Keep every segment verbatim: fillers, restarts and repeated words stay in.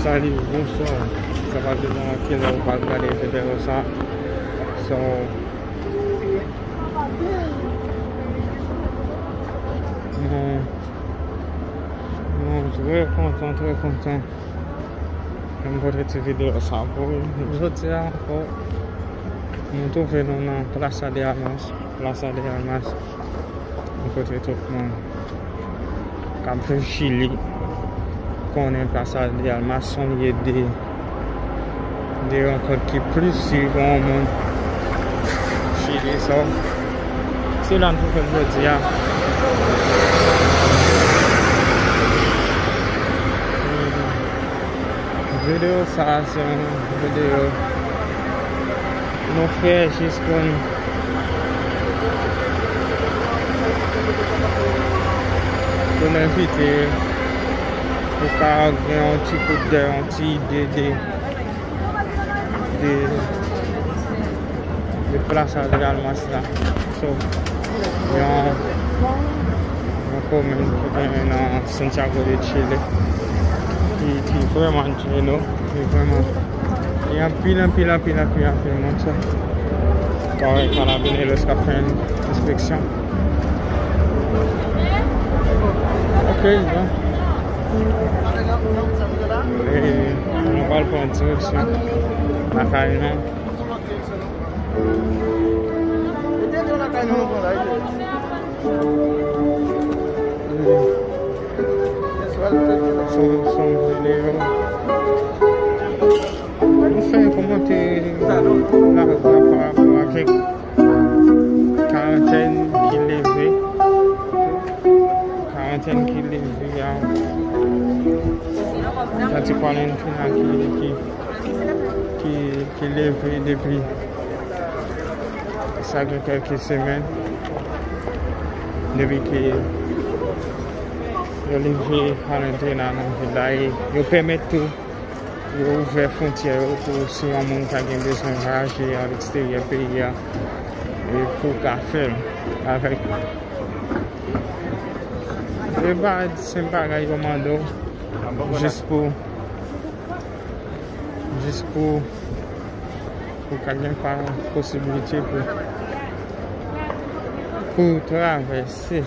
Salut, bonsoir. Sa va depann a kilè ou pral gade videyo sa. So, nou, nou trè kontan, trè kontan. M pote ti videyo sa pou jodi a ankò. Nou twouve nou nan Plaza de Armas. Plaza de Armas. Kote tout moun k ap viv Chili konnen Plaza de Armas se yon lye de, de rankont ki plis swiv pou yon moun Chili. So, se la n pou fè l jodi a. Videyo sa a se yon videyo nou fè jis pou n, pou n envite w pou ka gen yon ti kout dè, yon ti ide de, de, de Plaza de Armas la. So, yon, yon komin ki genyen nan Santiago de Chile, ki, ki vrèman djeno, ki vrèman, gen anpil, anpil, anpil, anpil, anpil moun. So, parèy Carabineros k ap fè yon enspeksyon. Ok, bon. E nou pral pran direksyon lakay nou. Son, son videyo. Nou fè yon kòmantè la, la pa rapò avèk karantèn ki leve. Karantèn ki leve a. Tati kwarentina ki, ki, ki, ki leve depi sa gen kèlke semèn. Depi ke yo leve kwarentina nan vil la, e yo pèmèt tou yo ouvè fwontyè yo pou si yon moun ta gen bezwen vwayaje a leksteryè peyi a, e pou w ka fè l avèk. E pa senp bagay yo mande w, jis pou, jis pou, pou w ka gen pa posiblite pou, pou w travèse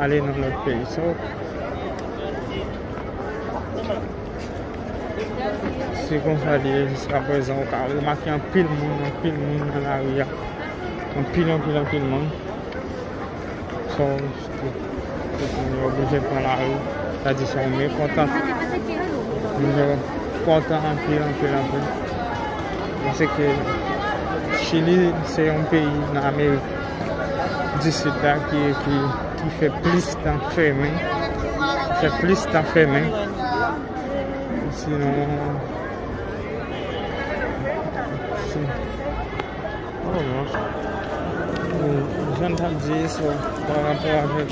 ale nan lòt peyi. So, se konsa li ye jiskaprezan. Ou ka remake anpil moun, anpil moun nan lari a. Anpil, anpil, anpil moun. So, tout, tout moun yo oblije pran lari. Sa di se yon mekontan. Moun yo kontan anpil, anpil, anpil. Paske Chili se yon peyi nan Amerik di Sid la ki, ki, ki fè plis tan fèmen. Fè plis tan fèmen. Sinon, si, oh, non. Jan n t ap di, so, pa rapò avèk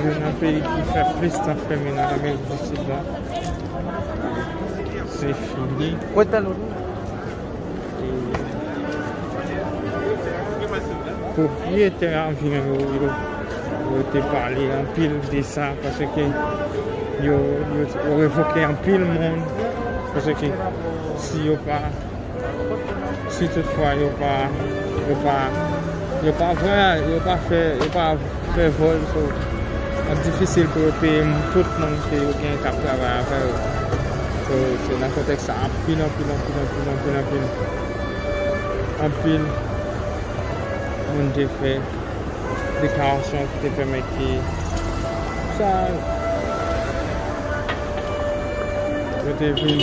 youn nan peyi ki fè plis tan fèmen nan Amerik di Sid la, se Chili. E pwopriyetè avyon yo, yo, yo te pale anpil de sa, paske yo, yo, yo revoke anpil moun, paske si yo pa, si toutfwa yo pa, yo pa, yo pa vwaya-, yo pa fè, yo pa fè vòl, so, ap difisil pou yo peye m-, tout moun ke yo gen k ap travay avè yo. So, se nan kontèks sa, anpil, anpil, anpil, anpil, anpil, anpil, anpil moun te fè deklarasyon ki te pèmèt ke sa, yo te vin,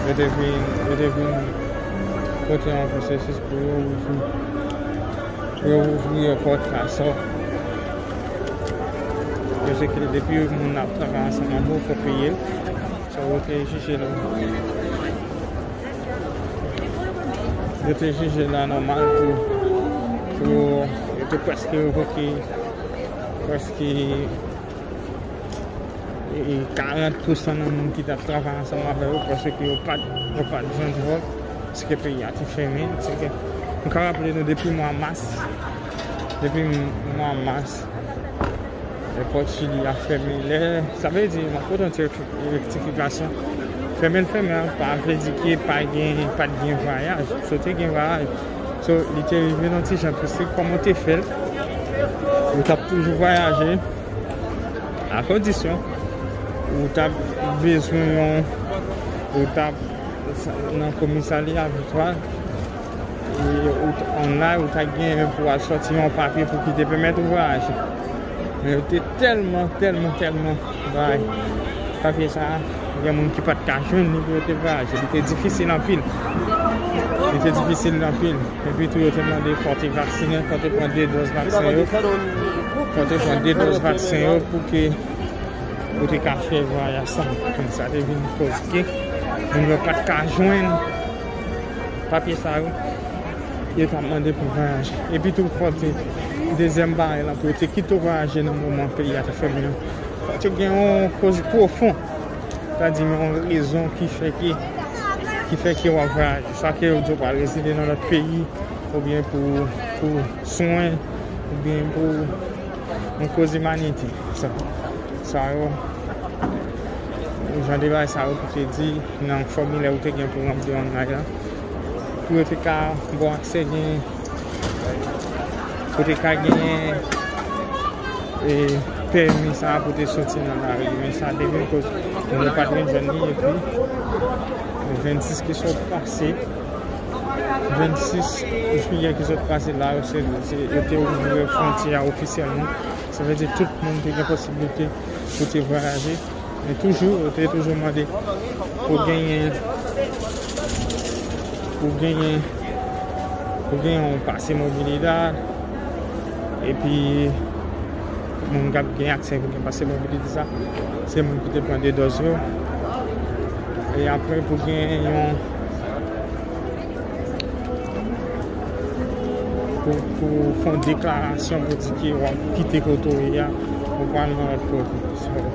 yo te vin, yo te vin pote yon pwosesis pou yo ouvri, pou yo ouvri pòt la. So, yo se ke depi moun ap travay ansanm avè w, fò w peye l. So, yo te jije l, yo te jije l anòmal pou, pou yo te prèske revoke prèske, e, e, karant pousan nan moun ki t ap travay ansanm avè yo, paske yo pa t, yo pa t jwenn vòl, paske peyi a te fèmen. Se ke nou ka raple nou depi mwa mas, depi m-, mwa mas, Èpòt Chili a fèmen lè, sa vle di, m ap pote yon ti rektifikasyon. Fèmen l fèmen an pa vle di ke pa gen, pa t gen vwayaj. So, te gen vwayaj. So, li te rive nan ti jan twouve kòman w te fè l. Ou t ap toujou vwayaje. A kondisyon ou t ap bezwen yon, ou t ap nan komisarya Viktwa, e ou t online, ou t ap gen pou al sòti yon papye pou ki te pèmèt ou vwayaje. Men yo te tèlman, tèlman, tèlman bay papye sa a, gen moun ki pa t ka jwenn li pou yo te vwayaje. Li te difisil anpil. Li te difisil anpil. Epi tou, yo te mande fò w te vaksinen, fò w te pran de dòz vaksen yo. Fò w te pran de dòz vaksen yo pou ke ou te ka fè vwayaj sa. Men sa te vin koz ke moun yo pa t ka jwenn papye sa yo. Yo t ap mande pou vwayaje. Epi tou, fò w te, dezyèm bagay la, pou yo te kite w vwayaje nan moman peyi a te fèmen an. Fò w te gen yon koz pwofon. Sa di, men yon rezon ki fè ke, ki fè ke w ap vwayaje. Swa ke yo di w pral rezide nan lòt peyi, oubyen pou, pou swen, oubyen pou yon koz imanitè. Sa, sa yo, jan de bagay sa yo pou te di nan fòmilè ou te gen pou ranpli online la. Pou yo te ka ba w aksè gen, pou te ka genyen, e, pèmi sa a pou te soti nan lari. Men sa te vin koz moun yo pa t vin jwenn li, epi vennsis ki sot pase, vennsis jiyè ki sot pase la, yo se, se, yo te ouvri fwontyè a ofisyèlman. Sa vle di tout moun te gen posiblite pou te vwayaje. Men toujou, yo te toujou mande pou genyen, pou genyen, pou genyen yon pase mobilidad. Epi, moun k ap gen aksè pou gen pase mobilite sa, se moun ki te pran de dòz yo. E apre, pou gen yon, pou, pou fè yon deklarasyon pou di ke w ap kite kote w ye a, ou pral nan lòt kote. So,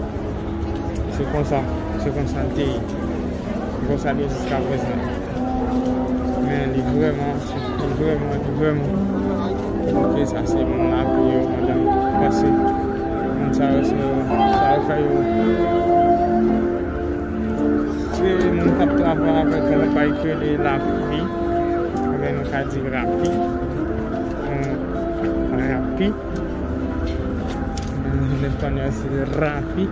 se konsa, se konsa l te ye. Se konsa l ye jiska prezan. Men li vrèman, li vrèman, li vrèman. Ok, sa se moun lavi yo, madanm. Pase moun sa yo, se sa yo fè yo. Se moun k ap travay avèk yon konpayi ki rele Lafi. Oubyen nou ka di Rapi. Yon Rapi. An espanyòl, se Rapi.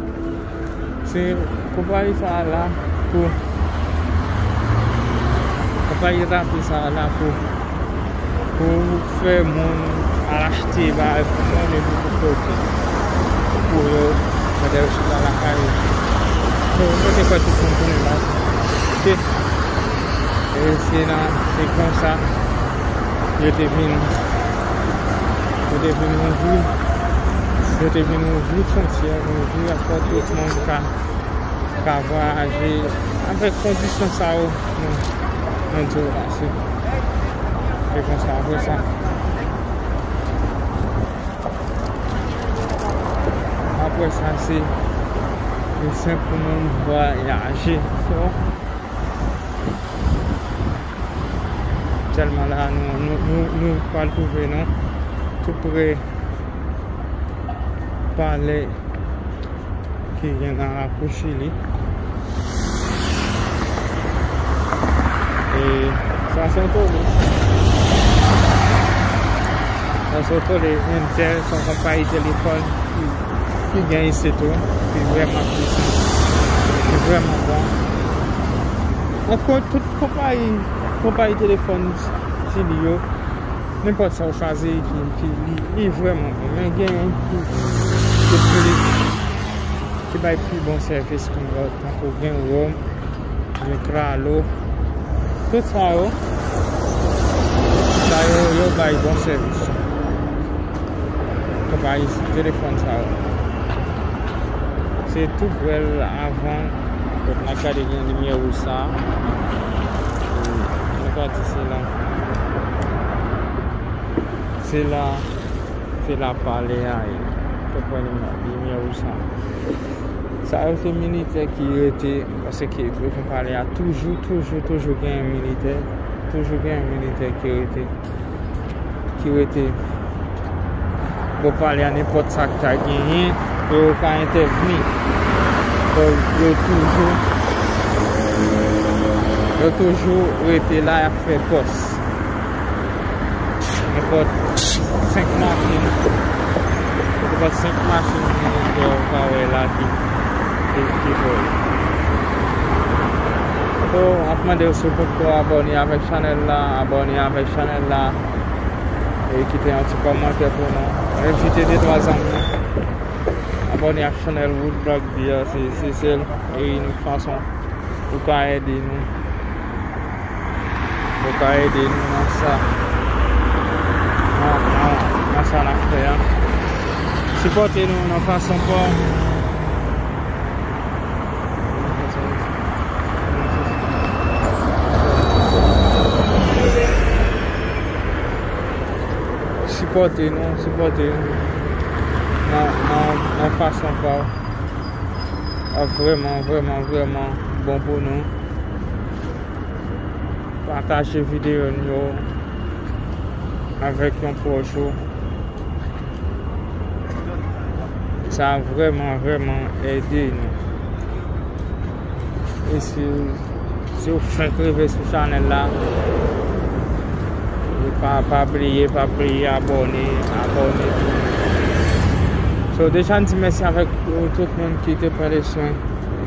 Se konpayi sa a la pou, konpayi Rapi sa a la pou, pou fè moun al achte bagay pou moun epi pou pote, pou yo, pandan yo chita lakay yo. Bon, mwen te kwè tout moun konnen bagay sa. Ok. E se nan, se konsa yo te vin, yo te vin ouvri, yo te vin ouvri fwontyè, ouvri a pou tout moun ka, ka vwayaje avèk kondisyon sa yo, nou, nou di w la, se, se konsa, apre sa. Apre sa, se, se senp pou moun vwayaje. So, Aktyèlman la, nou, nou, nou, nou pral twouve nou tou pre palè ki gen nan lakou Chili. E sa se yon tole. Sa se yon tole Entel, se yon konpayi telefòn ki, ki gen isit tou, ki vrèman pwisan, ki vrèman bon. Ankò, tout konpayi, konpayi telefòn Chili yo, nenpòt sa w chwazi, ki, ki, li, li vrèman bon. Men gen ki, ki pli, ki bay pi bon sèvis ke lòt, tankou gen Roam, gen Claro. Tout sa yo, sa yo, yo bay bon sèvis. Konpayi telefòn sa yo. Se tou prè l avan, kot n ap gade gen limyè wouj sa. E nou ka di se la. Se la, se la palè a ye. Tou prè limyè, limyè wouj sa. Sa yo se militè ki rete, paske devan palè a toujou, toujou, toujou gen militè. Toujou gen militè ki rete. ki rete Yo pale a nenpòt sa k ta genyen, pou yo ka entèvni. Yo, yo toujou, yo toujou rete la, y ap fè pòs. Nenpòt senk machin, nenpòt senk machin, yo ka wè la ki, ki, ki vòlè. So, m ap mande w, si w potko abòne avèk chanèl la, abòne avèk chanèl la. E kite yon ti kòmantè pou nou. Envite de twa zanmi abòne ak chanèl Woodblock Beer, se, se sèl e inik fason ou ka ede nou. Ou ka ede nou nan sa, nan, nan, nan sa n ap fè a. Sipòte nou nan fason pa w. Sipòte nou, sipòte nou nan, nan, nan fason pa w. Ap vrèman, vrèman, vrèman bon pou nou. Pataje videyo n yo avèk yon pwòch ou. Sa vrèman, vrèman ede nou. E si, si w fenk rive sou chanèl la, e pa, pa bliye, pa bliye abòne, abòne tou. So, deja n di mèsi avèk, euh, tout moun ki te pran le swen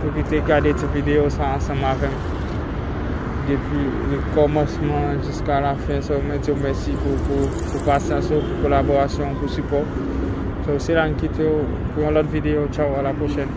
pou ki te gade ti videyo sa ansanm avè m. Depi le kòmansman jiska la fen, so, mwen di w mèsi pou, pou, pou pasyans ou, pou kolaborasyon, pou sipò. So, se la n kite w pou yon lòt videyo. Tchaw, a la pwochèn.